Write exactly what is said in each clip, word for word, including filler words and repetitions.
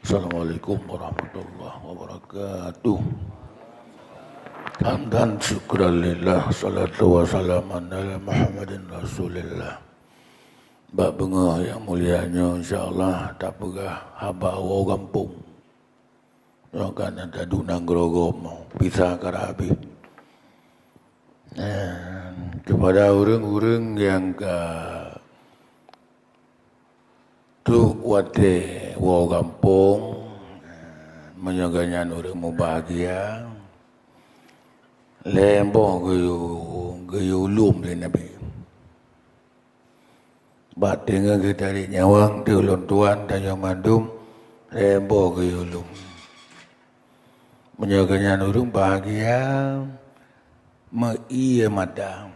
Assalamualaikum warahmatullahi wabarakatuh. Hamdan syukran lillah, salatu wassalamu ala Muhammadin Rasulillah. Bak beungoh nyang mulia nyoe, insya Allah, tapeugah haba woe gampông. Nyoe ka na taduek nanggroe gob, pisa ka habéh. Dan kepada ureuëng-ureuëng nyang ka trok watée woe gampông, meunyoe geuhnyan ureuëng mubahgia, lhée boh geuyue, geuyue lom lé Nabi. Bak teungoh geutarek nyawöng teuh lôn tuan tanyoe mandum, lhée boh geuyue lom. Meunyoe geuhnyan ureuëng bahgia, meu-ie mata.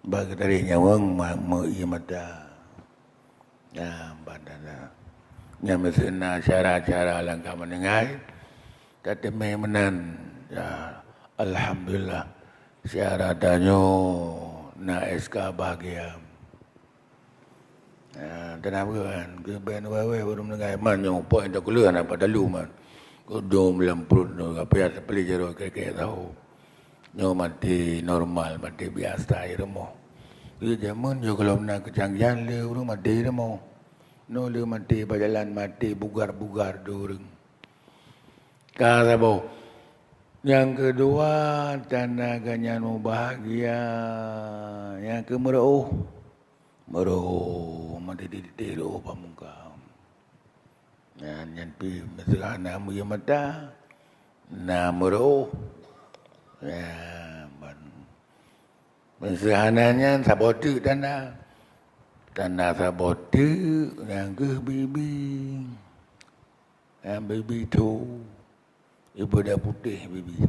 Bak geutarek nyawöng ma-, meu-ie mata. Nyan ban tanda. Nyan meuseue na cara-cara lam ka meuninggai. Tateumé meunan. Ya, alhamdulillah. Syedara tanyoe na S K bahgia. Ha, teunang beuh kan, keuben wèh-wèh baru meuninggai man nyoe, poh nyang takuleuh hana pat talu man. Keu dum lam pruet nyoe, ka piat tapeuléh jaroe kèe-kèe tahu. Nyoe maté normal, maté biasa i rumoh. Keu jameun nyoe gohlom na keucanggihan lé ureuëng maté i rumoh. Nyoe lé maté bak jalan, maté bugar-bugar di ureuëng. Ka saboh. Nyang keudua, tanda geuhnyan mubahgia, nyang keu meureuôh. Meureuôh, meudidih-didih reuôh pamungkam. Nyan, nyan pih meuseuhana meuié mata, na meureuôh. Ya, ban. Meuseuhana nyan saboh teuk tanda. Tanda saboh teuk nyang geuh bibi. Nyang bibi tho. Ibeudôh putéh bibi.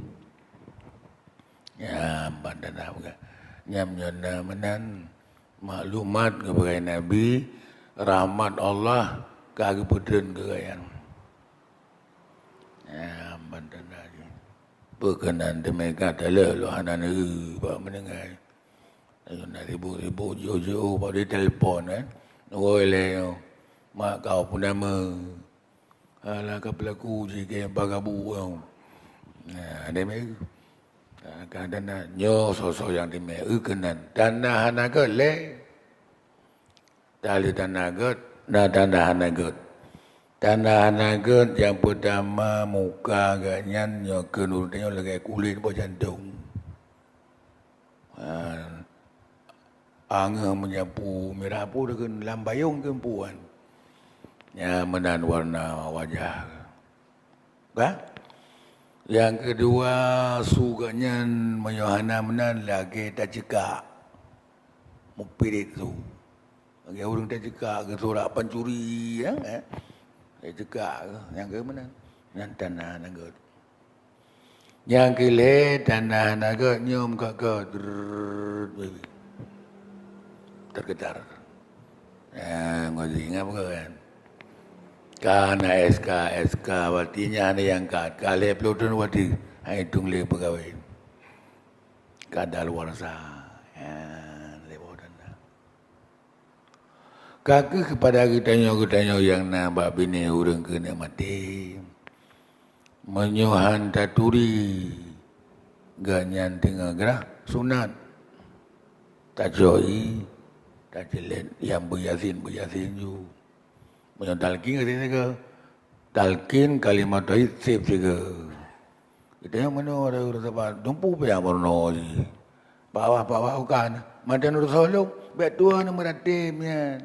Nyan ban tanda peugah. Nyan meunyoe na meunan maklumat geupeugah Nabi, rahmat Allah ka geupeutreun keu gobnyan. Nyan ban tanda jih. Peu keunan teumé ka taleuh lôn hana neueu bak meuninggai. Ayo na sibuk-sibuk jiôh-jiôh bak di telepon, eh. Woi lé nyoe. Mak kau pun nama. Alah ka peulaku jih keu nyang pagabu nyoe. Nah, demi. Nah, ka tanda nyoe soe-soe nyang demi eu keunan. Tanda hana gét lé. Tali tanda gét, na tanda hana gét. Tanda hana gét nyang peutama muka geuhnyan nyoe keu nurut nyoe lagée kulét boh jantong. Ha, angeuh meunyapu mirah pu deukeuh lam bayong keu puan. Nyan meunan warna wajah. Kan? Nyang keudua, su geuhnyan meunyoe hana meunan lagée tacekak. Meupirit su. Lagée ureuëng tacekak keu surak pancuri, ya, eh? Tacekak keu, nyang keu meunan. Nyan tanda hana gét. Nyang keu lhée tanda hana gét nyoe ka gét. Drrrr. Tergetar. Eh, ngon ingat bukan? Ka na S K, S K, berarti nyan hana nyang kat. Ka lhée ploh thon berarti hana itong lé peugawée. Kadaluwarsa. Eh, lhée boh tanda. Ka kheueh keupada geutanyoe-geutanyoe nyang na bak binéh ureuëng keuneuk maté. Meunyoe han taturi geuhnyan teungoh grah sunat, tacok ié, taceulet nyang beuyasin-beuyasin ju. Meunyoe talkin ka sigoe, talkin kalimat tauhid seb sigoe. Geutanyoe meunyoe ada ureuëng sapat dumpu pih nyang meurunoe jih. Pak wah, pak wah, ukan. Mantong ureuëng soe lom, bék tuan meuratem nyan.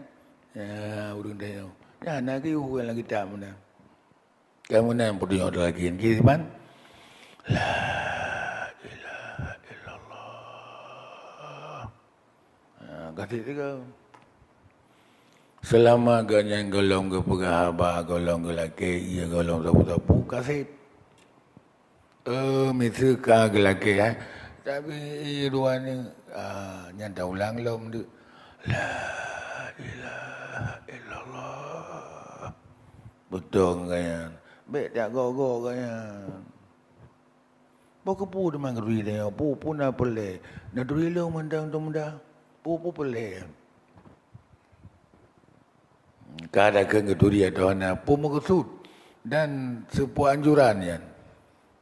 Ya, ureuëng tanyoe. Nyan na geuh ureuëng lagée tam meunan. Kamoe nan peuduek lagée nyan, kiban? La ilaha illallah. Ha, gaséh sigoe. Seulama geuhnyan gohlom geupeugah haba, gohlom geulakée ié, gohlom sapeue-sapeue, ka seb. Eh, miseue ka geulakée, eh. Tapi ié dua ni, ah, nyan taulang lom deuk. La ilaha illallah. Beutôi ngon gobnyan. Bék jak goe-goe gobnyan. Boh keupeue teuma geuturi tanyoe, peue-peue na peureulée. Neuturi lôn mantong teuma dah. Peue-peue peureulée. Ka dakeueng geuturi ateueh hana peue meukeusut. Dan seupôt anjuran nyan.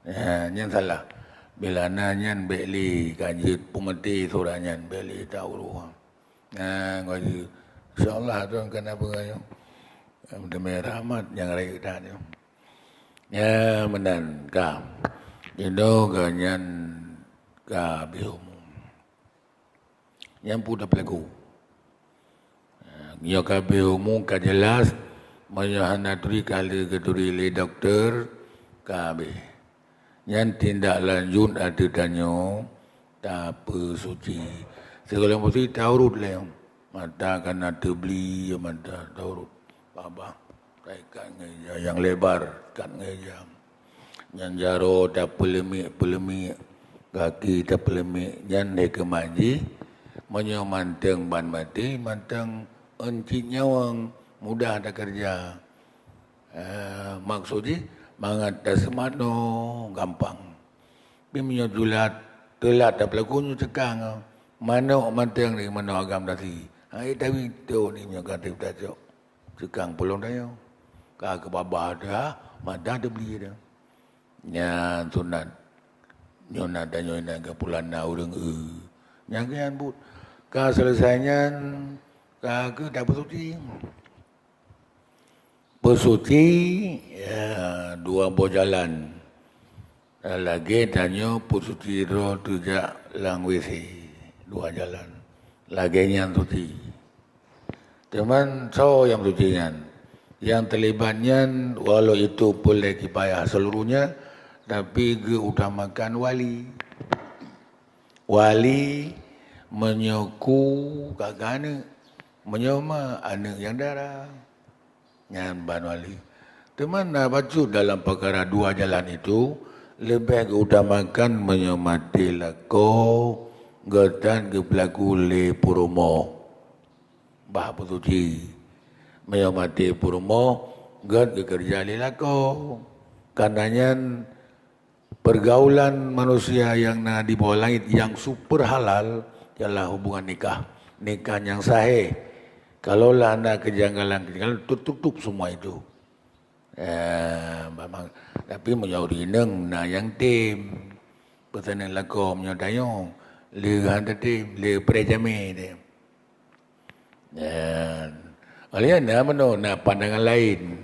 Ya, nyan salah. Bila na nyan bék lé ka jeuet peumeute surat nyan, bék lé ta ureuëng. Nah, ngoji. Insya Allah tu kan apa nyoe. Demi rahmat nyang rayeuk that nyoe. Ya, meunan ka. Jinoe ka nyan ka habéh umu. Nyang peue tapeulaku. Nyoe ka habéh umu ka jeulaih, meunyoe hana turi ka lheueh geuturi lé dokto, ka habéh. Nyan tindak lanjut ateueh tanyoe tapeusuci. Sigohlom peusuci taurot lé. Mata ka na teubli, mata taurot. Babah taikat ngon ija nyang lebar, ikat ngon ija. Nyan jaroe tapeuleumiek-peuleumiek, gaki tapeuleumiek, nyan hikmah jih. Meunyoe mantong ban maté, mantong euncit nyawöng, mudah takeureuja. Eh, maksud jih, mangat taseumat nyoe gampang. Tapi meunyoe teulat, teulat tapeulaku nyoe ceukang, manök mantong di manök agam tasi. Hai tawi tôh ni meunyoe ka teucok. Ceukang pulang tanyoe. Ka keu babah dah, mata teubli dah. Nyan sunat. Nyoe na tanyoe inan keu pulan na ureuëng eu. Nyang keu nyan buet. Ka selesai nyan, ka keu tapeusuci. Peusuci, ya, dua boh jalan. Lagée tanyoe peusuci droe teujak lam W C, dua jalan. Lagée nyan suci. Teuma soe nyang suci nyan? Nyang teulibat nyan, walau itu peureulée kipayah seuluruhnya, tapi geuutamakan wali. Wali meunyoe ku ka keu aneuëk, meunyoe ma aneuëk nyang dara. Nyan ban wali. Teuma na bacut dalam peukara dua jalan itu, leubeh geuutamakan meunyoe maté lakoe geutan geupeulaku lé peurumoh. Bah peusuci. Meunyoe maté peurumoh, gét geukeureuja lé lakoe. Kareuna nyan, pergaulan manusia nyang na di bawah langét nyang super halal ialah hubungan nikah. Nikah nyang sahih. Kalaulah na kejanggalan-kejanggalan, tutup semua itu. Eh, memang, tapi meunyoe ureuëng inong na nyang tem. Peusaneuk lakoe meunyoe tanyoe, le han tatem, le preh jamé tem. Nyan. Oleh na meunoe na pandangan laén.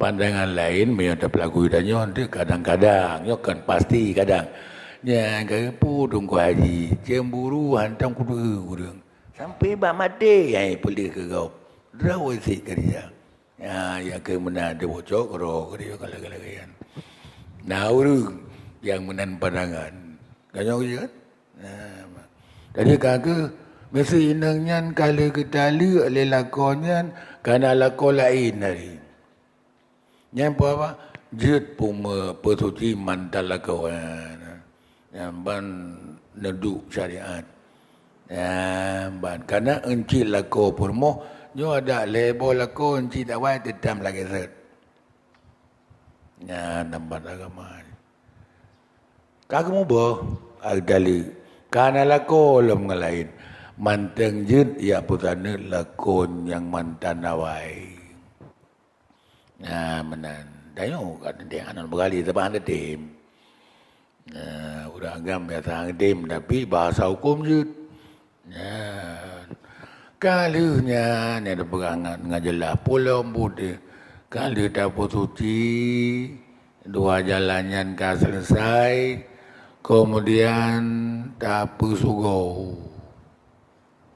Pandangan laén meunyoe tapeulaku tanyoe tu kadang-kadang, nyoe kan pasti kadang. Nyan ka geupeu Teungku Haji, cemburu hantom kudeue ureuëng. Sampai bak maté, hai peuleueh keu gob. Droe sit keureuja. Ya, ya keu meunan dibocok keudroe keudroe ka lagée-lagée nyan. Na ureuëng nyang meunan pandangan. Ka nyoe kan? Nah, jadi ka keuh, meusé inong nyan ka lheueh geutaleuek lé lakoe nyan, ka na lakoe laén tadi. Nyan peue haba? Jeuet peume-, peusuci mantan lakoe nyan. Nyan ban neuduek syariat. Nyan ban. Kana euncit lakoe peurumoh, nyoe adak lhée boh lakoe euncit awai teutam lagée sot. Nyan nambat agama. Ka geumuboh, ai daleuek. Ka na lakoe lom ngon laén. Mantong jeuet jak peusaneuk lakoe nyang mantan awai. Nyan meunan. Tanyoe ka teuntée aneuk meugali sabab hana tem. Nah, ureuëng agam biasa hana tem, tapi bahasa huköm jeuet. Nyan. Ka lheueh nyan, nyang teupeugah ngon, ngon jeulaih pulo buet, ka lheueh tapeusuci, dua jalan nyan ka selesai, kemudian tapeusugoe.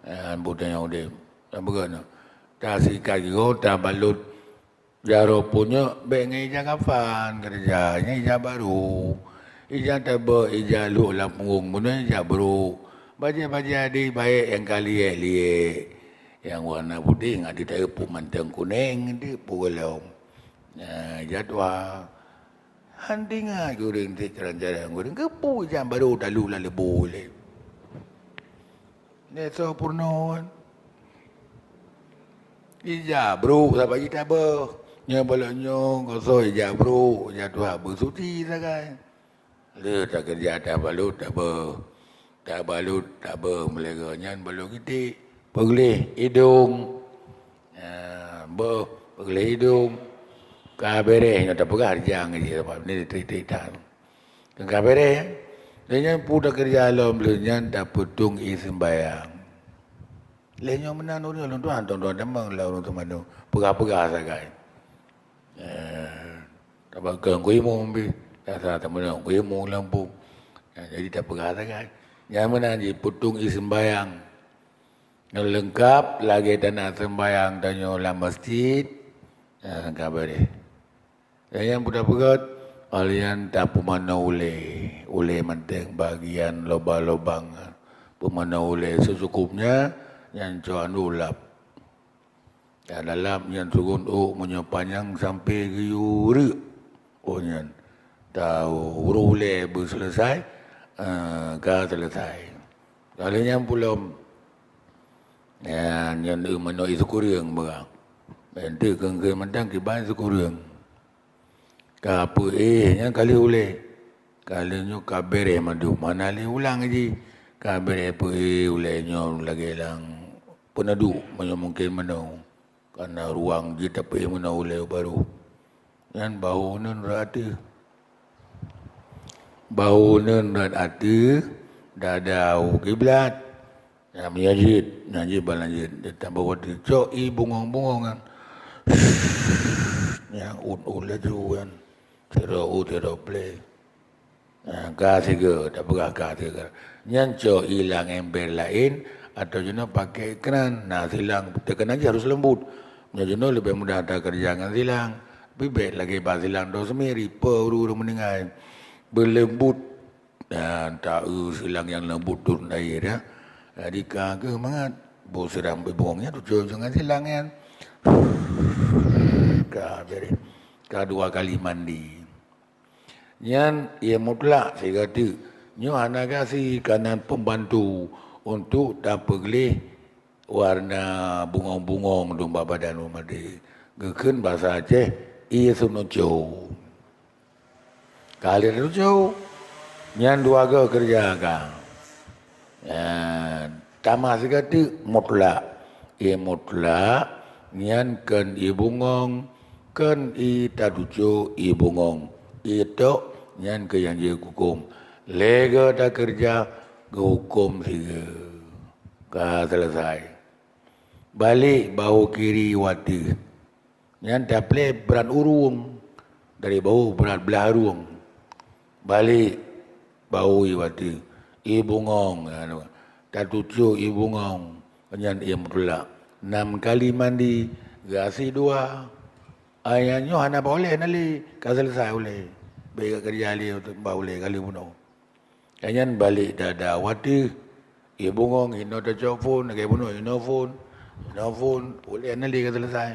Nyan buet nyang udeb. Nyang beugöt nyoe. Tasikat gigoe, tabalot Jaroe punyok bék ngon ija kafan keureuja, nyan ija barô. Ija tabeuet, ija lhok lam punggong bunoe ija brôk. Bajée-bajée adé baék nyang ka liek-liek, nyang warna putéh ngon adé taeu peue mantong kunéng, adé peue gohlom. Nah, ija tuha. Han teuingat keu ureuëng teucarang-carang ureuëng, keupeue ija barô talhok lam leubô lé. Nyoe soe peurunoe? Ija brôk saban jih tabeuet. Nyoe balok nyoe, gosoe ija brôk, ija tuha beusuci sagai. Lheueh takeureuja tabalot tabeuet. Tabalot tabeuet, meulagée nyan balot geutik. Peugleh idong. Nya, beuh, peugleh idong. Ka beureh nyoe tapeugah rejang jih, sabab ni trik-trik that. Ka beureh, lheueh nyan peue takeureuja lom lheueh nyan tapeutong ie seumbayang. Lheueh nyoe meunan ureuëng lôn tuan, tuan-tuan tamong lam ureuëng teumanoe, peugah-peugah sagai. Eh, tabakeu keu imum pih, rasa teumanoe keu imum lam pung. Nah, jadi tapeugah sagai. Nyan meunan jipeutong ie seumbayang. Ngon leungkab lagée tanda seumbayang tanyoe lam masjid, eh, ka beureh. Nyang peugah-peugah, alian tapeumanoe ulée, ulée mantong bagian lobang-lobang. Peumanoe ulée seucukupnya, nyan cok anu lap. Ya, dalam nyan sugon ôk meunyoe panyang sampai geuyue reuk. Oh nyan. Tahu uroe ulée beuseuleusoe, eh, ka seuleusoe. Ka lheueh nyan pulom. Ya, nyan manoe ie sikureueng beuga. Enteuk keu-keu mantong kiban sikureueng. Ka peuéh nyan ka lheueh ulée. Ka lheueh nyoe ka beureh mandum, hana lé ulang jih. Ka beureh peuéh ulée nyoe lagée lam peunaduek meunyoe mungken manoe. Kana ruang jih tapeuéh meunan ulée barô. Nyan bahu uneuen rot ateueh. Bahu uneuen rot ateueh, dada u kiblat. Nyan meunyoe jeuet, nyan jih balanjeuet. Tambah watée cok ie bungong-bungong nyan. Nyang ut-ut laju nyan. Sidroe ut, sidroe plé. Nah, ka sigoe, tapeugah ka sigoe. Nyan cok ie lam ember laén, atau jinoe pakai kran. Nah, silang teukeunang jih harus leumbut. Nyan jinoe leubeh mudah takeureuja ngon silang. Tapi bék lagée bak silang do seumiri, peue ureuëng meuninggai. Beuleumbut. Dan taeu silang nyang leumbut turun air, ya. Jadi ka geuh mangat. Boh sirang bibong nyan tujoh ngon silang nyan. Ka beureh. Ka dua kali mandi. Nyan ie mutlak sigoe teuk. Nyoe hana gasien, ka nan pembantu untuk tapeugleh warna bungong-bungong dum bak badan ureuëng maté. Geukheun basa Aceh, ie seunuco. Ka lheueh seunuco, nyan dua goe keureuja ka. Nyan, tamah sigoe teuk mutlak. Ie mutlak, nyan kon ie bungong, kon ie tatuco ie bungong. Ie tok, nyan keuh nyang jeuet huköm. Lhée goe takeureuja, geuhuköm sigoe. Ka seuleusoe. Balek bahu kiri u ateueh. Nyan taplé brat ureuëng, dari bahu brat blah ureuëng. Balek bahu ie u ateueh, ie bungong, anu, tatuco ie bungong, nyan ie mutlak. Nam kali mandi, gasien dua. Ai nyan nyoe hana bak ulée na lé, ka seuleusoe ulée. Bék ka keureuja lé bak ulée ka lheueh bunoe. Nyan balek dada u ateueh, ie bungong, inoe tacok phon, lagée bunoe inoe phon, inoe phon, ulée na lé ka seuleusoe.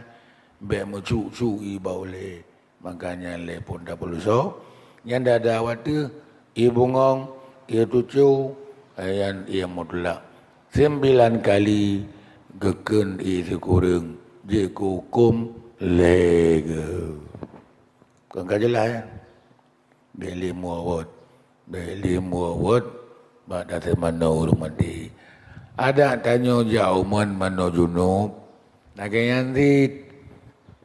Bék meucuk-cuk ie bak ulée. Maka nyan lé phon tapeulusok. Nyan dada u ateueh, ie bungong, ie tuco, nyan ie mutlak. Sembilan kali geukheun ie sikureueng, jeuet keu huköm lhée goe. Kon ka jeulaih, ya? Bék lé muwot, bék lé muwot bak dasé manoe ureuëng maté. Adak tanyoe jak u mon manoe junub, lagée nyan cit.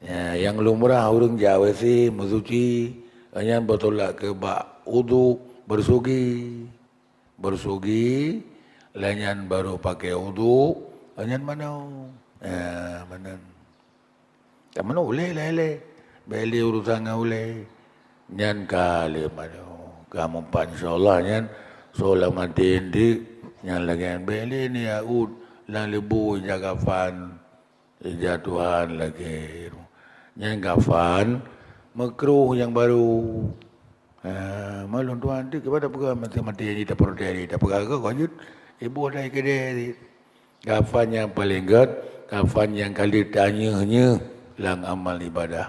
Ya, nyang lumrah ureuëng jak WC meusuci, nyan beutulak keu bak uduk, beusugi. Beusugi, lheueh nyan barô paké uduk, lheueh nyan manoe. Ya, meunan. Ka meunan ulée lé-lé. Bék lé urusan ngon ulée. Nyan ka lé manoe. Ka meupat insya Allah nyan. Soe lam até eunteuk nyan lagée nyan. Bék lé niat ut lam leubeh ija kafan. Ija Tuhan lagée. Nyan kafan meukruh nyang barô. Ha, malôn tuan tu kiban tapeugah maté-maté jih tapeureuté jih tapeugah keu kajut. Iboh dai keudée jih. Kafan nyang paleng gét, kafan nyang ka lheueh tanyeuh-nyeuh lam amal ibadah.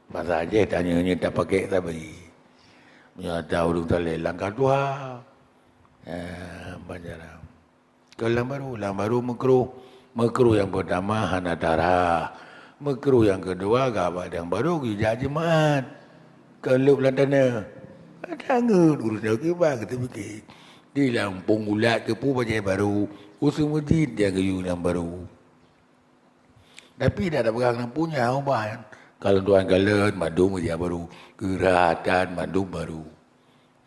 Basa Aceh tanyeuh-nyeuh tapakék sabe. Meunyoe ata ureuëng saleh langkah tuha. Eh, banyak lah. Keu lam barô, lam barô meukruh. Meukruh nyang peutama hana tarah. Meukruh nyang keudua gabak nyang barô geujak jeumaat. Keu lheueh lam tanoh. Tanggôt ureuëng kiban keu teupike. Di lam punggulat keupeue bajée barô, useue meujid nyang geuyue nyang barô. Tapi dak tapeugah keunan punya ubah nyan. Kalau tuan kalon mandum ija baru, keuratan mandum baru.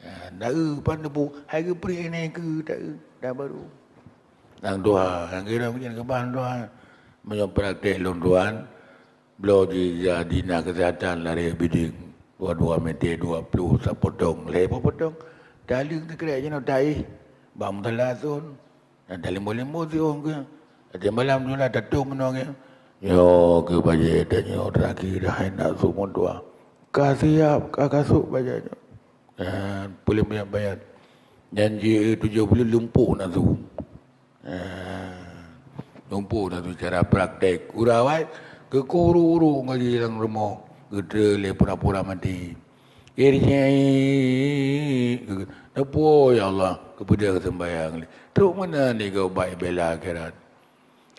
Ya, dak eu pan teupeu hai geupri ini keu tak eu dah baru. Nang tuha, nang kira mungkin keban tuha. Meunyoe praktek lôn tuan, bloe jih ija dinas kesehatan lari biding dua dua meter dua puluh sapotong, lhèe potong. Taleueng teukrek jinoe taih, bak musala thon. Nyang talimbo-limbo siôn keuh. Watèe malam nyoe lah tatôp meunoe keuh. Nyoe keuh bajèe tanyoe terakhir dah hai nak seumeudua. Ka siap, ka kasôk bajèe nyoe. Nyan peuleumbiyang bayan. Nyan jih tujoh ploh lumpok na su. Nyan lumpok na su cara praktek. Uroe awai geukuru-uru ngon jih lam rumoh. Geutrön lé pura-pura maté. Irji'i, neupuwoe, ya Allah, keupeue teuh seumbahyang lé. Trok meunan lé gob bak bela akhirat.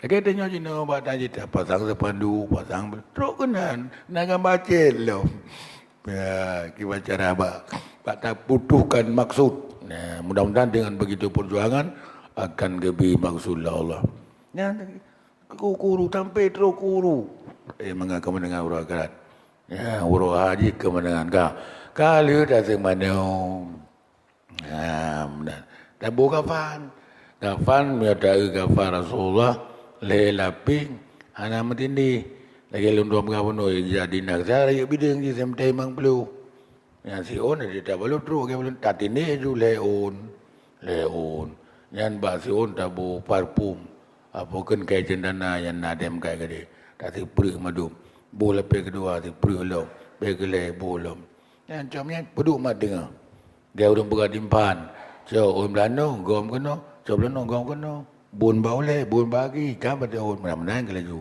Lagèe tanyoe jinoe bak tajih tapasang seupanduk, pasang, trok keunan, na gamba cit lom. Ya, kiban cara bak, bak taputuhkan maksud. Nah, mudah-mudahan dengan begitu perjuangan akan geubri maksud lé Allah. Nyan, keu kuru, sampoe trok kuru. Eh, mangat kamoe deungon uroe akhirat. Ya, uroe haji keumeunangan ka. Ka lheueh taseumanoe. Ha, meunan. Taboh kafan. Kafan, meunyoe ta-eu kafan Rasulullah, lhèe lapéh, hana meutindéh. Lagèe lôn dua peugah bunoe, ija dinas, saya rayeuk bideueng jih, saya meutai limong ploh. Nyang siôn, ada tabalot trok, lagèe lôn tatindéh ju lhèe ôn. Lhèe ôn. Nyan bak siôn taboh parfum. Apo kheun kayèe cendana nyang na dèm kai keudéh. Taseupreuh mandum. Boh lapèh keudua seupreuh lom. Lapèh keulhèe boh lom. Nyan com nyan peuduek mat teungoh. Gaya ureueng peugah timphan. Cok ôn beulanoe, gom keunoe. Cok beulanoe, gom keunoe. Bôn bak ulèe, bôn bak gaki. Ka batèe ôn meunan-meunan keu laju.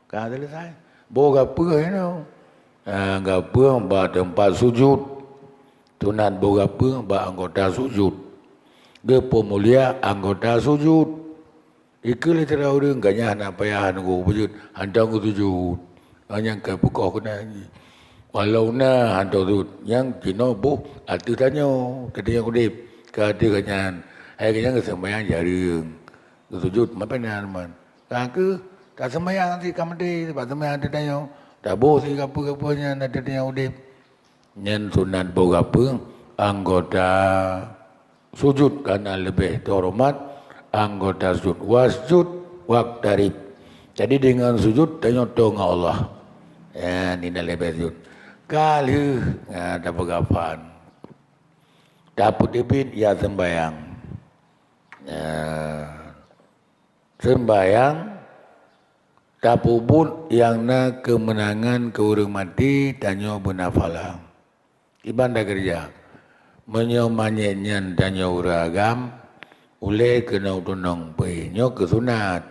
Ka seuleusai. Boh gapeue inoe. Ah, gapeue bak teumpat sujud. Sunat boh gapeue bak anggota sujud. Geupeumulia anggota sujud. Ikeu lé sidroe ureueng, gobnyan hana payah nunggu beujeuet, hantom geusujud. Nyan ka peukoh keunan jih. Walau na hantom sujud, nyang jinoe boh ateueh tanyoe, teuh nyang udép, ka ateueh gobnyan. Hai gobnyan geuseumbahyang jareueng. Geusujud, mape na man. Ka keuh, taseumbahyang cit ka meudeh, bak seumbahyang ateueh tanyoe. Taboh cit gapeue-gapeue nyan ateueh tanyoe udép. Nyan sunat boh gapeue, anggota sujud, karena leubeh teuhoreumat anggota sujud. Wasjud waqtarib. Jadi, deungon sujud, tanyoe toe ngon Allah. Ya, nina leubeh sujud. Ka lheueh, ya, tapeugafan. Tapeuteubiet, ya, seumbahyang. Ya. Seumbahyang, tapeubuet nyang na keumeunangan keu ureueng maté, tanyoe beuna pahala. Kiban takeureuja. Meunyoe manyét nyan tanyoe ureueng agam, ulèe keunoe tunong peuéh. Nyoe keuh sunat.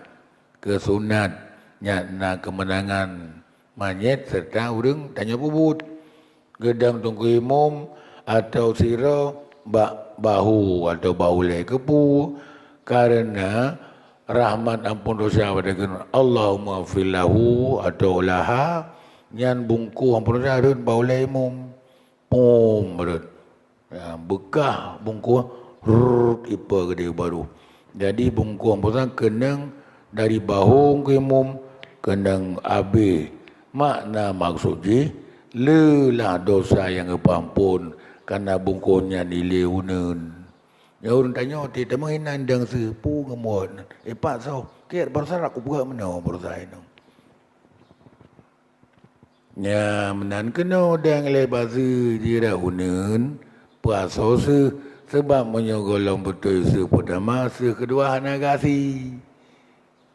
Keuh sunat nyang na keumeunangan manyét seureuta ureueng tanyoe peubuet. Geudong teungku imum atau sidroe bak bahu atau bak ulèe. Keupeue? Kareuna rahmat amphon desya watèe geukheun, "Allahumma ighfir lahu" atau "laha", nyan bungkôh amphon desya rhot bak ulèe imum. Pom rhot. Ya, beukah bungkôh, rrrrt, ipe keudéh baru. Jadi, bungkôh amphon desya keunong dari bahu keu imum, keunong abéh. Makna maksud jih, le lah desya nyang geupeuamphon, kareuna bungkôh nyan ilée uneuen. Nyoe ureueng tanyoe, ti tameuh inan dang seuh, peue ngon buet nyan. Eh, pat soe, kèe baroesa kupeugah meunoe baroesa inong. Nyan meunan keunoe dang lé baseue jira uneuen, puasoe seuh, seubab meunyoe gohlom beutôi seuh peutama, seuh keudua hana gasi.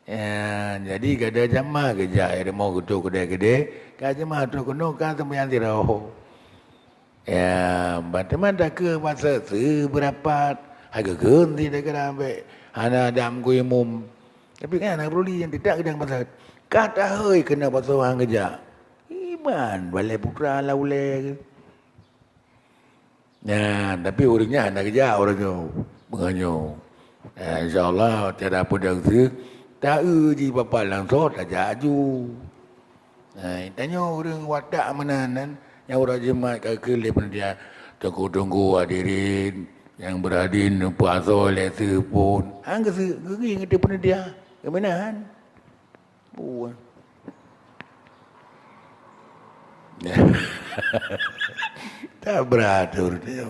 Ya, jadi kada jama geujak, eh, rumoh geutoh keudè-keudè, ka jama trok keunoe ka seumbahyang sidroe. Ya, ban teuma takheun masa seubeurapat, hai geukheun di daerah bèk hana dam ku imum. Tapi kan hana peuruli nyang tidak geudang masa. Ka tahôi keunoe pasoe han geujak. Iman balai putra la ulèe. Nah, tapi ureueng nyan hana geujak ureueng nyoe. Beungoh nyoe. Ya, insya Allah cara peudong seuh taeu jih bapak langsung tajak aju. Hai, tanyoe ureueng watak meunan nyan, nyang uroe Jumat ka kheun lé panitia, "Teungku-teungku hadirin nyang beurhadir, neupuasoe lé seuh phon." Han geuseuh, geuri ngon panitia. Keuminahan. Buah. Tak beratur dia.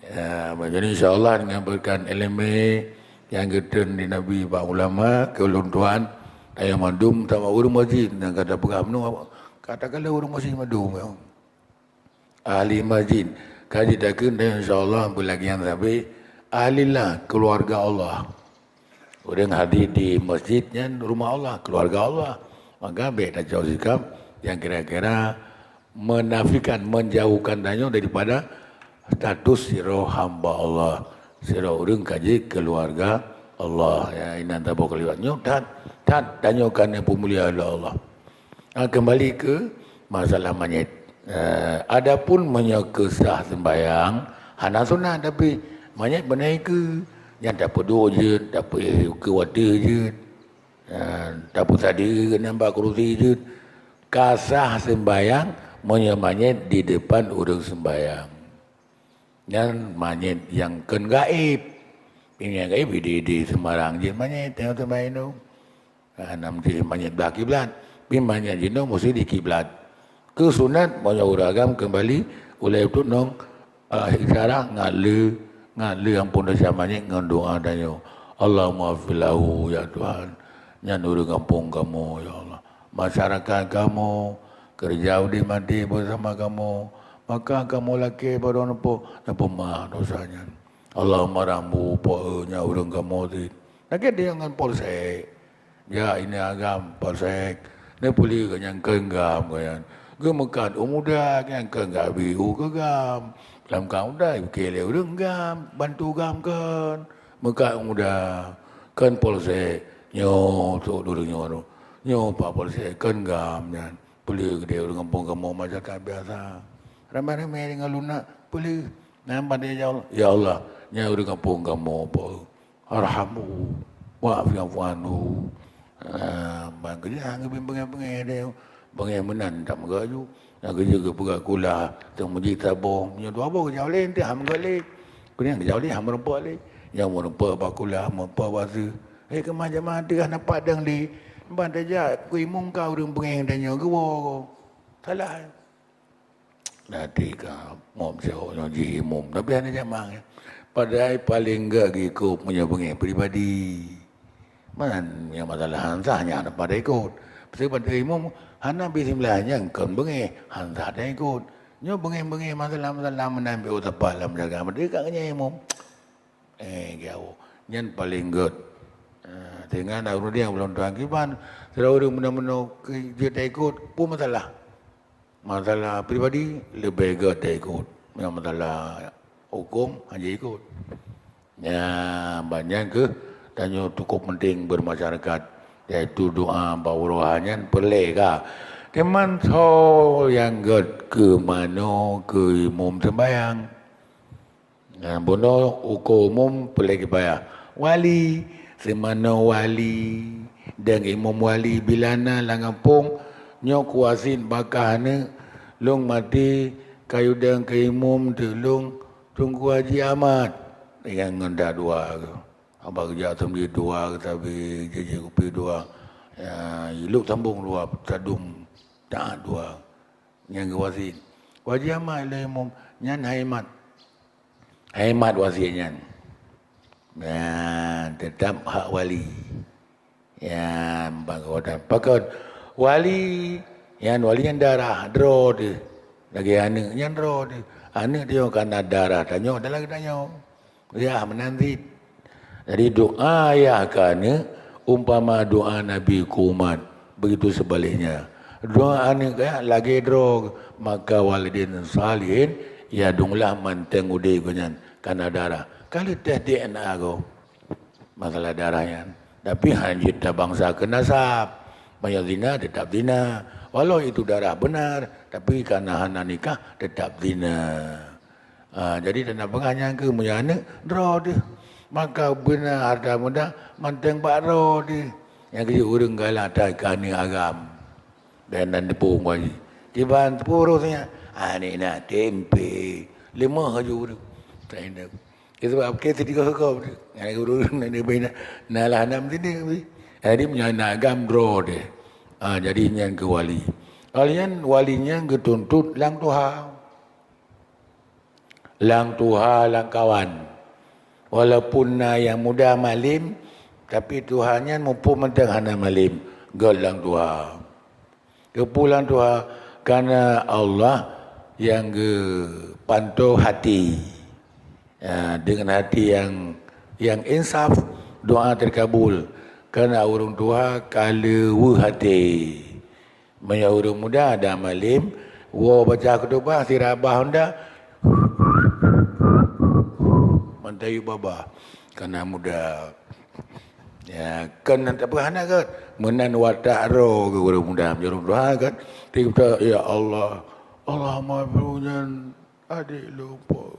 Ya, jadi insya Allah dengan berkat ilmu yang geutreun di Nabi bak ulama, keu ulôn tuan, ayah mandum sama ureuëng masjid, dan kata peugah menu, kata kala ureuëng masjid mandum. Ya. Ahli masjid, kaji takheun dan insya Allah beulagian sabe ahli lah keluarga Allah. Ureuëng hadir di masjid nyan rumah Allah, keluarga Allah. Maka bèk tacok sikap yang kira-kira menafikan, menjauhkan tanyoe daripada status sidroe hamba Allah, sidroe ureuëng ka jeuet keuluwarga Allah. Ya, inan tabôh kalimat nyoe that, that tanyoe ka neupeumulia lé Allah. Ha, kembali ke masalah manyét. Eh, adapun meunyoe keu sah seumbahyang, hana sunat, tapi manyét beuna ikeue. Nyan tapeuduek jeuet, tapeuikeue watèe jeuet. Eh, tapeusadeue keunan bak kurusi jeuet. Ka sah seumbahyang meunyoe manyét di depan ureuëng seumbahyang. Nyan manyét nyang kheun gaéb. Nyang gaéb di, di seumbarang jeuet manyét, tengok seumbahyang tu. Ah, nam di manyét blah kiblat. Pi manyét jinoe musti di kiblat. Keu sunat, meunyoe ureuëng agam keumbali, ulèe tunong, ah, isyarat ngat lé, ngat lé amphon desya manyét ngon doa tanyoe. Allahumma ighfir lahu, ya Tuhan. Nyan ureuëng gampông kamoe, ya Allah. Masyarakat kamoe, keureuja udép maté beusama kamoe. Maka kamoe lakèe baroe neupeu, neupeumaaf desya nyan. Allahumma rahmu, po, nyan ureuëng kamoe cit. Lagèe dia ngon polsek. Jak inan agam polsek, neupeuleueh geuh nyang kheun gam geuh nyan. Geumeukat u muda nyang kheun gabi u keu gam. Lam ka muda, ipiké lé ureuëng gam, bantu gam kheun. Meukat u muda, kheun polsek, nyoe trok ureuëng nyoe. Nyoe pak polsek, kheun gam nyan. Peuleueh geuh deh ureuëng gampông kamoe masyarakat biasa. Ramé-ramé deungon lunak, peuleueh. Nyan ban ya Allah. Ya Allah, nyan ureuëng gampông kamoe, po. Arhamu, wa'fu anhu. Ah, ban keujeuet han geubi beungéh-beungéh deh. Beungéh meunan that meugeujok. Nyang keujeuet geupeugah kula, teuma jih saboh. Meunyoe dua boh geujaweueb lé, teuh han meugeujaweueb lé. Keunong geujaweueb lé, han meurumpok lé. Nyang meurumpok bak kula, meurumpok bak su. Eh, keumah jamaah teuh hana padang lé. Ban tajak keu imum ka ureuëng beungéh tanyoe geuwoe. Salah. Nanti ka mom sihok nyoe jih imum, tapi hana jamang, ya. Padahai paleng gèt geuikot meunyoe beungéh pribadi. Man nyang masalah han sah nyan hana pada ikot. Pasti pada imum hana bismillah nyang kon beungéh, han sah dah ikot. Nyoe beungéh-beungéh masalah-masalah meunan beu tapah lam jaga merdeka nyan imum. Eh, geuh. Nyan paleng gèt. Eh, sehingga na ureuëng nyang belom tuan kiban, sidroe ureuëng meunoe-meunoe keu jeuet ikot, peue masalah? Masalah pribadi leubeh gèt taikot. Nyang masalah huköm hana ikot. Nyan, ban nyan keuh tanyoe cukup penting bermasyarakat, yaitu doa bak uroe nyan peureulèe ka. Teuma soe nyang gèt keu manoe keu imum seumbahyang. Nah, bunoe uko umum peureulèe kipayah. Wali, seumanoe wali, dan imum wali bila na lam gampông nyoe kuasin baka aneuk lôn maté kayue dang keu imum teuk lôn Teungku Haji Ahmad. Ingat ngon dak dua tu. Haba geujak seumeubeuet dua sabe, jijak kupi dua. Ya, ilok sambong dua, tadum taat dua. Nyang geuwasiet. Wajah ma ilée imum nyan hai mat. Hai mat wasiet nyan. Nyan teutap hak wali. Nyan bangkotan pakon wali, nyan wali nyan darah droe teuh. Lagée aneuëk nyan droe teuh. Aneuëk teuh kana darah tanyoe dan lagée tanyoe. Yah meunan cit. Jadi doa yah keu aneuëk umpama doa Nabi keu umat, begitu sebaliknya. Doa aneuëk keu yah lagée droe, maka waladin salihin yad'ulah mantong udeb geuh nyan kana darah. Ka lheueh teh D N A gob masalah darah nyan. Tapi hana jeuet tabangsa keu nasab. Meunyoe zina tetap zina. Walau itu darah benar, tapi kana hana nikah tetap zina. Ah, jadi tanda peugah nyan keuh meunyoe aneuëk droe teuh. Maka beuna harta benda mantong bak droe teuh. Nyang keuh ureuëng galak that keu aneuëk agam. Dan nan teupeue ngon jih. Kiban teupeue roh nyan. Aneuëk na tempe. Leumah laju ureuëng. Tak indak. Itu sebab ke tiga hukum. Ngai ureuëng na leubeh na. Na lah nam sini. Jadi meunyoe na agam droe teuh. Ah, jadi nyan keuh wali. Awaknyan wali nyan geutuntot lam tuha. Lam tuha, lam kawan. Walaupun na nyang muda malem, tapi tuha nyan muphom mantong hana malem, göt lam tuha. Keupeue lam tuha? Karena Allah nyang geupantoe hati. Ya, dengan hati yang, yang insaf, doa terkabul. Karena ureuëng tuha ka leuweuh até. Meunyoe ureuëng muda dan malem, woe baca khutubah, sira babah honda, mantayue babah, karena muda. Ya, kan nan tak pernah hana kan? Meunan watak droe keu ureuëng muda, meunyoe ureuëng tuha kan? Tiep-tiep, "Ya Allah, Allah maaf nyan adek lôn, po,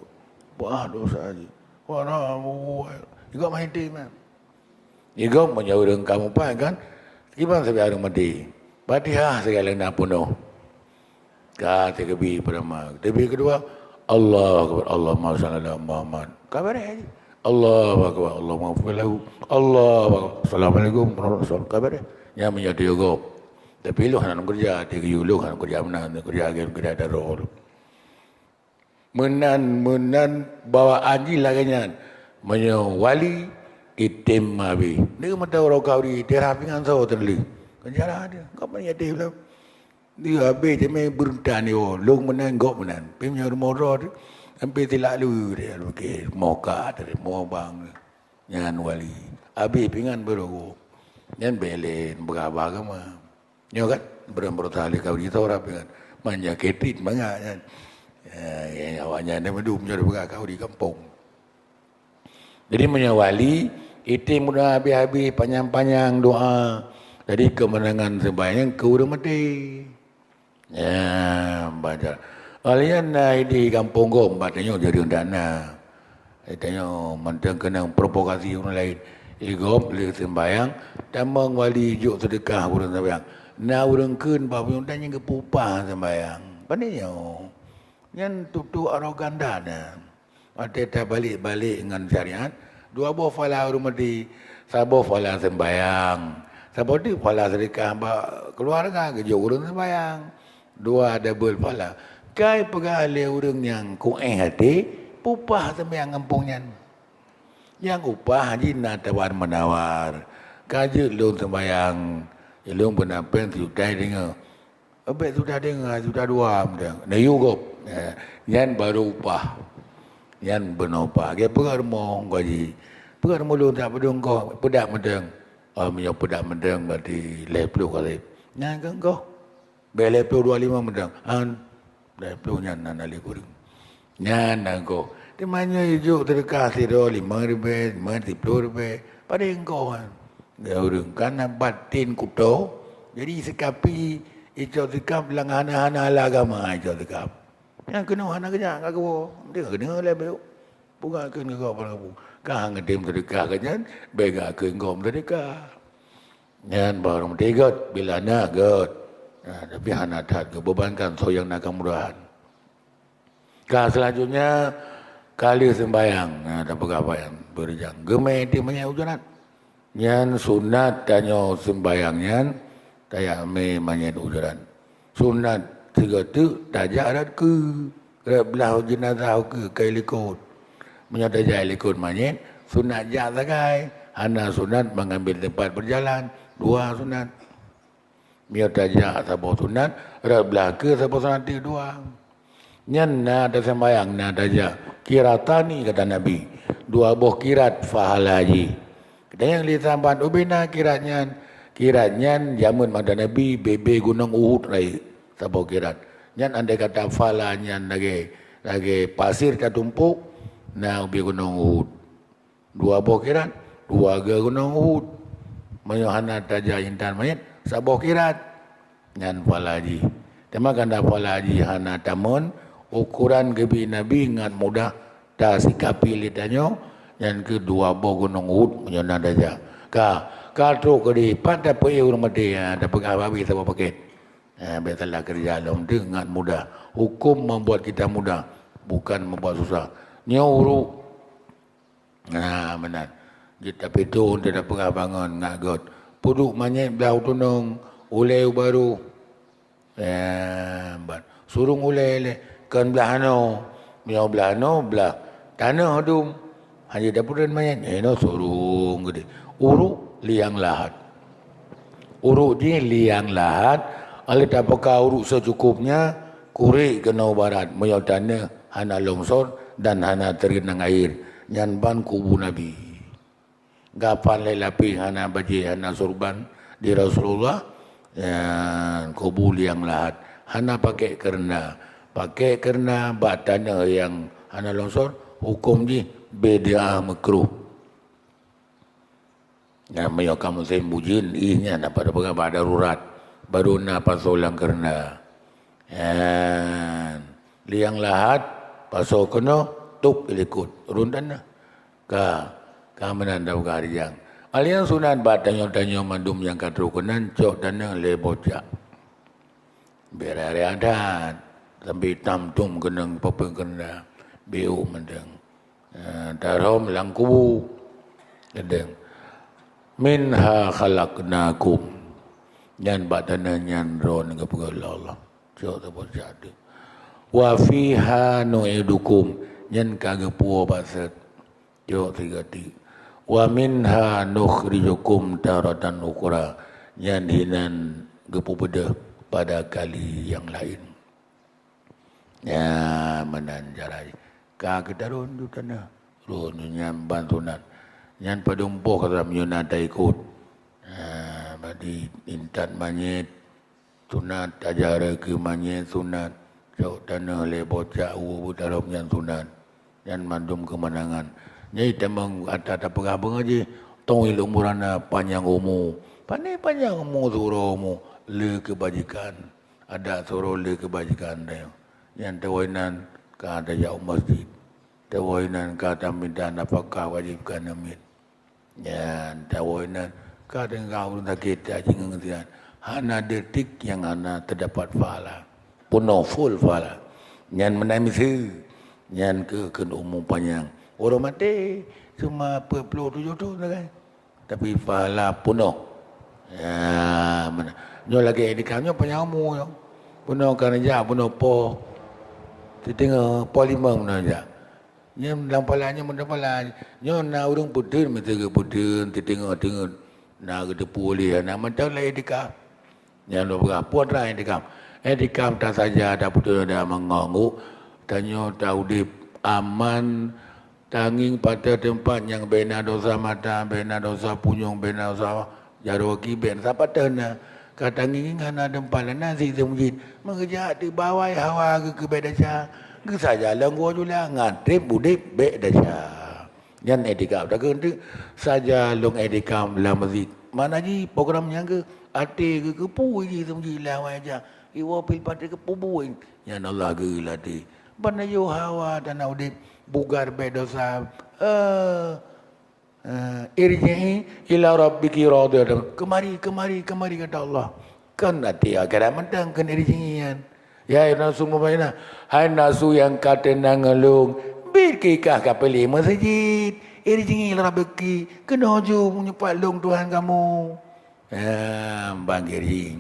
bah dosa jih. Wara buet." Igob main tim kan? Igob meunyoe ureuëng kamoe pat kan? Kiban sabe ureuëng maté. Fatihah segala na peunoh. Ka teukeubie peurtama. Teukeubie keudua, Allahu Akbar, Allahumma shalli ala Muhammad. Ka beureh jih. Allahu Akbar, Allahumma ghfir lahu. Allahu Akbar, Assalamualaikum warahmatullahi wabarakatuh. Ka beureh. Nyan meunyoe teuh gob. Tapi lôn hana lôn keureuja, teuh geuyue lôn hana lôn keureuja meunan, lôn keureuja lagée lôn keureuja droe lôn. Meunan, meunan bawaan jih lagée nyan. Meunyoe wali, item habéh. Nyoe meuteumé uroe khauri, teuh rhah pingan soe teuleueh. Kan cara dia. Kau pun item lom. Dia habéh teumé beureuntah nyoe, lôn meunan, gob meunan. Pih meunyoe rumoh droe teuh, sampai tilak lu dia, oke, moka tadi, moh bang. Nyan wali. Habéh pingan baru. Nyan belen beuraba agama. Nyoe kan, beureuntah lé khauri teuh rhah pingan. Manja ketrit mangat nyan. Ya, ya, awaknyan dah meudum nyoe beureukat khauri gampông. Jadi meunyoe wali, item doa habéh-habéh, panyang-panyang doa. Jadi keumeunangan seumbahyang keu ureuëng maté. Ya, baca. Awaknyan na di gampông gob, bak tanyoe jadi dak na. Tanyoe mantong keunong provokasi ureuëng laén. Igob lé seumbahyang, tamong wali jok seudeukah ureuëng seumbahyang. Na ureuëng kheun bak bunoe dan nyang geupeu upah seumbahyang. Pane nyoe? Nyan tutoe arogan that nyan. Watée tabalek-balek ngon syariat, dua boh phala ureuëng maté, saboh phala seumbahyang, saboh teuk phala seudeukah bak keuluwarga geujok ureuëng seumbahyang. Dua double phala. Kai peugah lé ureuëng nyang kuéh até, peu upah seumbahyang gampông nyan. Nyang upah jih na tawar-menawar. Ka jeuet lôn seumbahyang, lôn peuna péng sijuta deungoe. Bék sudah deungoe, sudah dua meudeungoe. Neuyue gob. Eh, nyan baru upah. Nyan beunoe upah. Lagée peugah rumoh gaji. Peugah rumoh lôn tak peudong goh, peudak meudeung. Oh, meunyoe peudak meudeung berarti lhée ploh kali. Nyan kan goh. Bék lhée ploh dua lima meudeung. An, lhée ploh nyan na lé kureueng. Nyan na goh. Teuma nyoe ijok seudeukah sidroe limong ribée, limong siploh ribée. Padahai goh kan. Gaya ureuëng kan na baten kuto, jadi sikapi icok sikap lam hana-hana hala agama icok sikap. Nyang keunoe hana keujak ka geuwoe, meusti ka keudeungoe lé beuyôh. Peugah kheun keu gob, ka han geutem seudeukah keu nyan, bék gakheun gob seudeukah. Nyan barô meutigét bila na gét. Nah, tapi hana that geubebankan soe nyang na keumudahan. Ka selanjutnya, ka lheueh seumbahyang, nah, tapeugah seumbahyang beurijang. Geumé teuk manyét ujoran. Nyan sunat tanyoe seumbahyang nyan, tajak mé manyét ujoran. Sunat sigoe teuk tajak rot keue, rot blah jeunazah ukeue kai likot. Meunyoe tajak likot manyét, sunat jak sagai, hana sunat mengambil tempat berjalan, dua sunat. Meunyoe tajak saboh sunat, rot blah keue saboh sunat teuk dua. Nyan na taseumbahyang na tajak. Qiratani kata Nabi, dua boh qirat pahala jih. Geutanyoe lé sahabat, ubé na qirat nyan. Qirat nyan jameun masa Nabi bée-bée gunong Uhud rayeuk saboh qirat. Nyan andai kata pahala nyan lagée, lagée pasir tatumpok, na ubé gunong Uhud. Dua boh qirat, dua geu gunong Uhud. Meunyoe hana tajak intan manyét, saboh qirat. Nyan pahala jih. Teuma kanda pahala jih hana tamon, ukoran geubi Nabi ngat mudah tasikapi lé tanyoe, nyan keuh dua boh gunong Uhud meunyoe na tajak. Ka, ka trok keudeh, pat tapeuéh ureuëng maté, ha, tapeugah babah saboh pakét. Ha, bék salah keureuja lom, deuh ngat mudah. Hukum membuat kita mudah, bukan membuat susah. Nyoe ureuëng Nah, meunan. Jeuet tapitôn, teupeugah bangon ngat gét. Peuduek manyét blah u tunong, ulée u barô. Eh, ban. Surong ulèe lé. Kon blah anoe. Meunyoe blah anoe, blah tanoh dum. Hana tapeureun manyét. Eh, nyoe surong geude. Uruk liang lahat. Uruk jih liang lahat. Alèh tapeuka uruk seucukupnya, kurek keunoe barat. Meunyoe tanoh hana longsor dan hana teureunang air. Nyan ban kubu Nabi. Gapan lé lapéh hana bajèe, hana surban di Rasulullah, nyan kubu liang lahat. Hana pakèk keureuna. Pakèk keureuna bak tanoh nyang hana longsor, hukôm jih bid'ah, meukruh. Nyan meunyoe ka musém ujeuen, ih nyan apa peugah bak darurat, baru na pasoe lam keureuna. Nyan liang lahat, pasoe keunoe, tôb i likot, rhôn tanoh. Ka, ka meunan tapeugah rijang. Alèh nyan sunat bak tanyoe-tanyoe mandum nyang ka trôh keunan, cok tanoh lhèe boh cak. Bèk raya adat, sampoe tam-tum keunong peue-peue keureuna, beuôk mantong. Eh, tarhom lam kubu. Keudéng. "Minha khalaqnakum." Nyan bak tanoh nyan droeneuh geupeugöt lé Allah. Cok saboh cak deuh. "Wa fiha nu'idukum." Nyan ka geupuwoe bak seuet. Cok sigoe teuk. "Wa minha nukhrijukum taratan ukhra." Nyan hinan geupeubeudôh pada kali nyang laén. Nyan meunan cara jih. Ka geutarhon u tanoh. Rhôn nyan ban sunat. Nyan padum boh ka meunyoe na taikot. Ha, badi intat manyét sunat, tajak rot keu manyét sunat. Cok tanoh lhèe boh cak u beutarhom nyan sunat. Nyan mandum keumanangan. Nyan tamong ata tapeugah beungoh jih, teuil umu hana panyang umu. Pane panyang umu siuroe umu, le keubajikan. Adak siuroe le keubajikan tanyoe. Nyan tawoe inan ka tajak u masjid. Tawoe inan ka tamita nafakah wajéb keu aneuk miet. Nyan tawoe inan ka teungoh ureueng sakét tajingeung siat. Hana detik nyang hana teudapat pahala. Peunoh full pahala. Nyan meunan miseue. Nyan keuh kheun umu panyang. Ureueng maté cuma peuet ploh tujoh thon sagai. Tapi pahala peunoh. Ya, meunan. Nyoe lagèe iktikaf nyoe panyang umu nyoe. Peunoh ka neujak, peunoh poh. Siteungoh poh limong peunoh jak. Nyoe lam pahala nyoe meunan pahala. Nyoe na ureueng peuteun, meuteun peuteun, siteungoh teungeut. Na geuteupeue lé, na mantong lagèe iktikaf. Nyan lôn peugah, peue treuk iktikaf. Iktikaf tasaja, taputéh dada meungon geuh. Tanyoe taudép aman, tangieng patéh teumpat nyang bèk na dosa mata, bèk na dosa punyueng, bèk na dosa jaroe gaki, bèk na sapeue na. Ka tangieng hana teumpat, na sit seumeujid. Meugeujak teuk bak awai hawa geuh keu bèk desya. Geusaja lôn geuwoe jula, ngon trép udép bèk desya. Nyan iktikaf. Takheun teuk saja lôn iktikaf lam masjid. Makna jih program nyan keuh até geuh keupeue jih seumeujid lam awai jak. Iwoe pil patéh keupeue buet. Nyan Allah geuh lam até. Ban na yoh hawa dan na udép bugar bèk desya. Eh, eh, "Irji'i ila rabbiki radhiyatan." Keumari, keumari, keumari, kata Allah. Kon até akhirat mantong, kon irji'i nyan. Ya ayyuhan nasu mutmainnah, hai nafsu nyang ka teunang lôn, bit keu kah ka piléh meuseujid. Irji'i ila rabbiki, keunoe ju meunyoe pat lôn Tuhan kamoe. Ha, ban irji'i.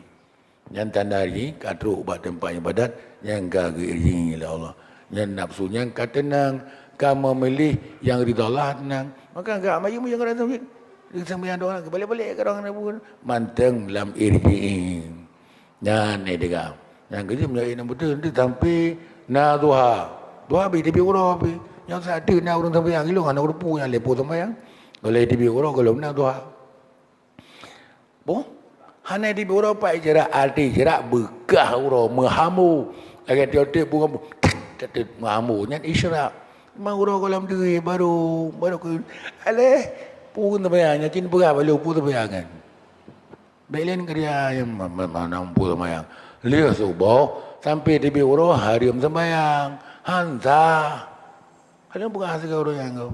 Nyan tanda irji'i ka trok bak teumpat ibadat nyang ka geu-irji'i lé Allah. Nyan nafsu nyan ka teunang, ka meumiléh nyang ridha Allah teunang. Maka gak mayu-mayu ngon rasa sempit. Di sambilan doa, balik-balik ka doa ngon mantong lam irji'i. Nyan iktikaf. Nyang keujeuet meunyoe inong beutôi, nanti sampai na duha. Duha bit teubiet uroe pih. Nyang saat na ureueng sambayang, ilong hana ureueng peue nyang leupie sambayang. Kalau teubiet uroe, kalau na duha. Boh, hana teubiet uroe pat isyraq, arti isyraq beukah uroe meuhambo. Lagèe tiep-tiep bunga bu-, meuhambo. Nyan isyraq. Mah uroe goh lom deuh baru, baru keu, aléh, peue sambayang, nyan cit peugah bak lôn peue sambayang nyan. Bèk lé neukeureuja nyang ma-, ma-, ma-, na muphom seumayang. Lheueh suboh sampoe teubiet uroe hareuem seumayang. Han sah. Hareuem peugah sigoe ureueng nyan keuh.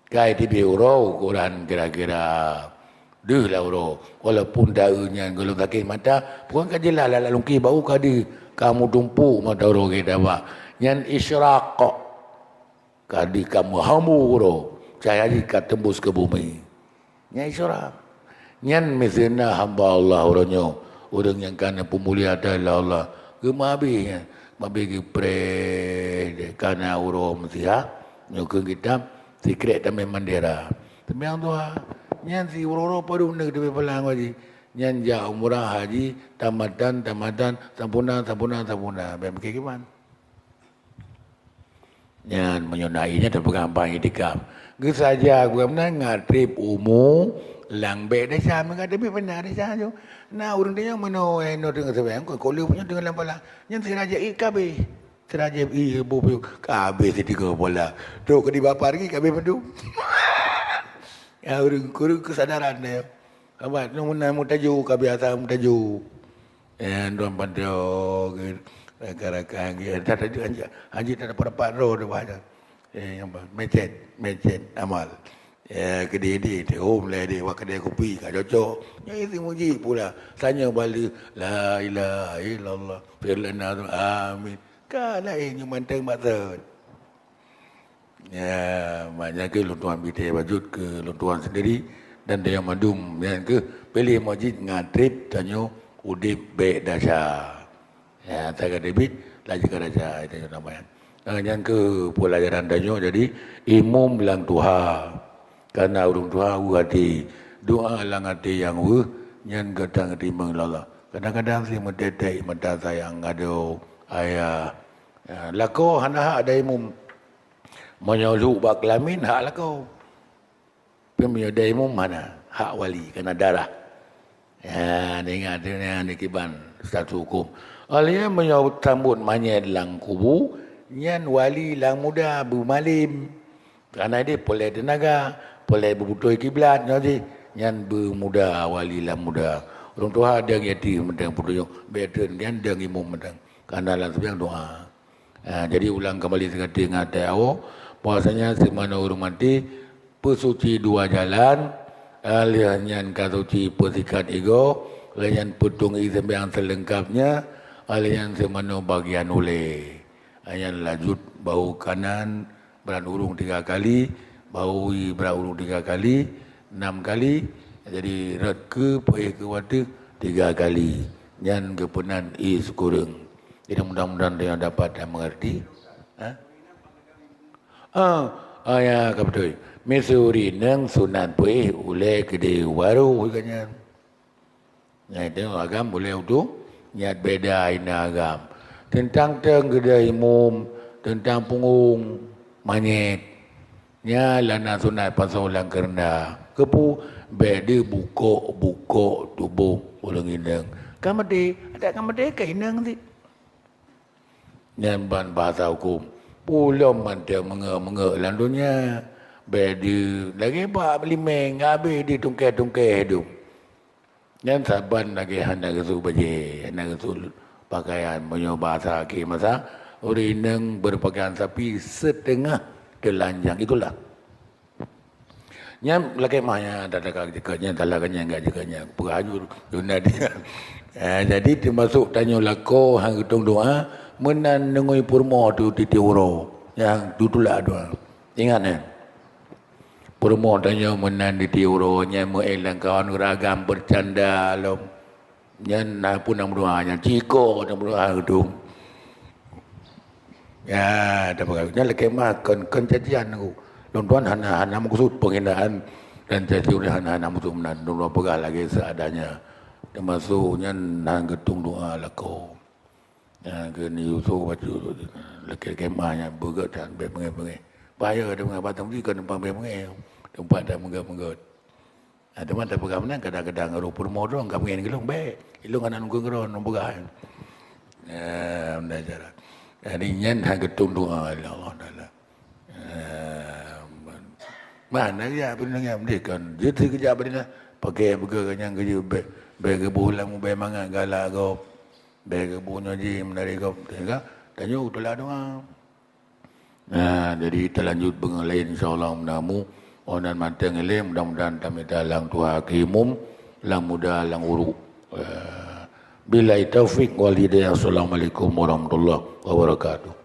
Ka teubiet uroe ukuran kira-kira deuh lah uroe. Walaupun taeu nyan gohlom sakét mata, pokoknya ka jeulaih lam lungkée baru ka deuh. Ka meutumpôk mata uroe gét tabak. Nyan isyraq. Ka di ka meuhambo uroe, cahya jih ka teumbus keu bumi. Nyan isyraq. Nyan miseue na hamba Allah uroe nyoe, Ureuëng nyang ka na peumulia ata lé Allah, geumeuhabéh nyan, meuhabéh geupreh deh, ka na uroe meusiha, nyoe keuh kitab, sikrek tamé mandera. Seumayang duha, nyan siuroe-uroe padum neuk teubée palang haji. Nyan jak umrah haji, tamatan, tamatan, sampurna, sampurna, sampurna. Bèk mikir kiban. Nyan meunyoe na ié nyan teupeugah bang iktikaf. Geusaja geuh meunan ngat treb umu lam bèk desya, meungat teubiet beuna desya nyoe. Na ureuëng teunyong meunoe, eh, noe teungoh seubeng, kon koleuh nyoe teungoh lam pala. Nyan sira jép ié kabeh. Sira jép ié bu piôh kabeh sitiga pala. Trok keu di bapa lagi kabeh mandum. Ya ureuëng kureueng keusadaran nyoe. Sabat nyoe meunan meutaju kabeh asa meutaju. Eh, dua pantau ke rakan-rakan ke. Dah tadi anjak, anjak tak dapat dapat roh tu banyak. Eh, yang apa? Mecet, mecet amal. Eh, kedai di, di home lah di, wak kedai kopi, kat cocok. Yang isi muji pula. Tanya balik, la ilaha illallah. Firlana tu, amin. Kan lain nyoe manteng maksud. Ya, maknanya ke lôn tuan bite bajut ke lôn tuan sendiri dan dia mandum nyan ke pilih masjid ngan treb tanyoe udeb bèk desya. Ya, taga debit laju ka desya tanyoe nama nyan. Ah, nyan ke pelajaran tanyoe jadi imum lam tuha. Karena ureuëng tuha weuh hati, doa lam hati nyang weuh nyan gata teurimong lé Allah. Kadang-kadang si meutetek mata sayang adoe ayah. Ya, lakoe hana hak ada imum. Meunyoe lhok bak keulamin, hak lakoe. Tapi meunyoe dai imum hana, hak wali, kana darah. Ya, ingat tu nyan dikiban status hukum. Oleh nyan meunyoe sambot manyét lam kubu, nyan wali lam muda beumalém. Kana ideh poleh teunaga, poleh beubutôi kiblat nyoe jih, nyan beumalém wali lam muda. Ureuëng tuha dang yatim mantong peutunyok, bèk treun nyan dang imum mantong. Kana lam seumayang doa. Ha, jadi ulang kembali seugati ngon até awak, bahwasanya seumanoe ureuëng maté peusuci dua jalan, lheueh nyan ka suci peusikat igoe, lheueh nyan peutueng ié seumayang seuleungkapnya, lheueh nyan seumanoe bagian ulée. Nyan lanjut bahu kanan brat ureuëng tiga kali, bahu ie brat ureuëng tiga kali, enam kali, jadi rot keu peuéh keu wateueh tiga kali. Nyan geupeunan ié sikureueng. Jadi mudah-mudahan tanyoe dapat dan mengerti. Ha? Ah, ah, ya, ka beutôi. Miseue ureuëng inong sunat peuéh ulée keudeh waroh geuh nyan. Nyan itu agam ulée udeb, nyan beda inan agam. Teuntang teueng keudeh imum, teuntang punggong manyét. Nyan lana sunat pasoe lam keureunda. Keupeue bèk dibukok-bukok tuboh ureuëng inong. Ka maté, adak ka maté ka inong cit. Nyan ban bahasa hukum. Peue lom mantong meungeuek-meungeuek lam donya. Bèk di lagèe bak limeng, habéh ditungkeh-tungkeh dum. Nyan saban lagèe hana geusut bajèe, hana geusut pakaian. Meunyoe bahasa akhé masa, ureuëng inong berpakaian sapi setengah telanjang. Itulah. Nyan lakèe mah nyan, tata ka jeuet nyan, tala ka nyan, ka jeuet nyan. Peurajur, duna dia. Eh, jadi teumasok tanyoe lakoe han geutong doa, meunan neungui peurumoh tu tiep-tiep uroe. Nyang tutulak doa. Ingat, eh. Peurumoh tanyoe meunan tiep-tiep uroe, nyan meu-éh lam kawan ureuëng agam bercanda lom. Nyan na pun nyang meudoa, nyan ciko nyang meudoa tu. Ya, tapeugah. Nyan lakèe mah kon, kon cacian aku. Lôn tuan hana, hana maksud penghinaan dan caci ureuëng hana, hana maksud meunan. Lôn tuan peugah lagèe seadanya. Teumasok nyan na geutong doa lakoe. Ya, keu ni Yusuf bacut. Lakèe-lakèe mah nyan beugèt dan bèk beungèh-beungèh. Bahaya ada mengapa tadi kon numpang bèk beungèh. Tempat dah meugèt-meugèt. Ha, teuma tapeugah meunan kadang-kadang roh peurumoh droe ka meu'en keu lôn, bèk. Ilôn hana nungkon keudroe lôn peugah. Ya, meunan cara. Jadi nyan han geutong doa lé Allah Taala. Ya, mana ya peuneungian deh kan. Jeuet keujak bak dinan. Pakai beugèt nyang keujeuet bèk, bèk geuboh lam ubé mangat galak gob. Bèk geuboh nyoe jih meunari gob. Teuka, tanyoe teulah doa. Nah, jadi talanjut beungoh laén insya Allah meunyoe mu, oh nan mantong ilée, mudah-mudahan tamita lam tuha keu imum, lam muda, lam uruk. Eh, billahi taufik wal hidayah. Assalamualaikum warahmatullahi wabarakatuh.